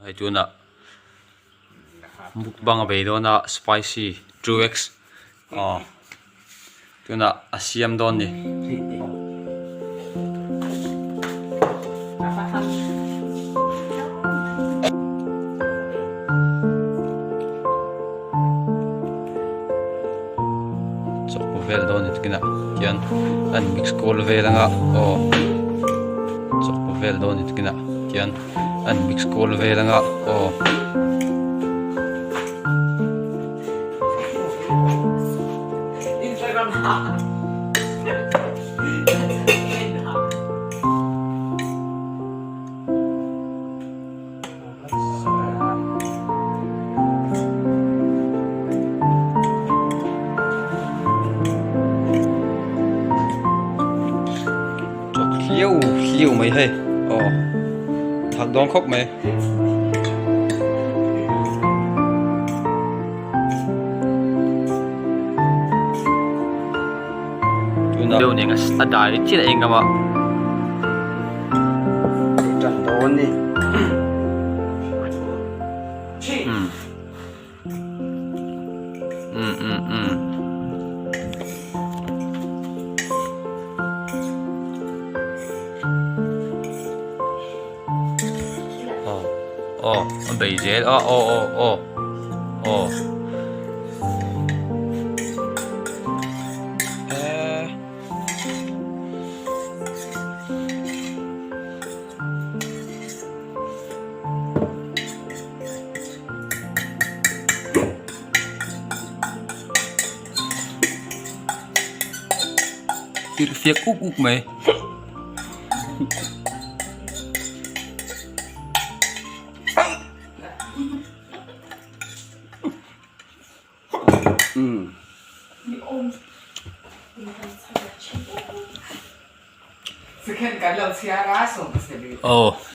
Hei tunah mukbang a bei dawn a spicy 2x aw tunah a siam dawn ni. Chawk vel dawn ni takin ah hian an mix kual vel anga aw chawk vel dawn ni takin ah hian. An mix kual vel anga aw. Chawk hliau hliau mai hei aw thak dawn khawp mai. Tuna deuh nen a dai chiah a eng a Tan dawn ni. Um um um um aw aw a bei zel a aw aw aw aw eh. Tirh fiak uk uk mai. Aw.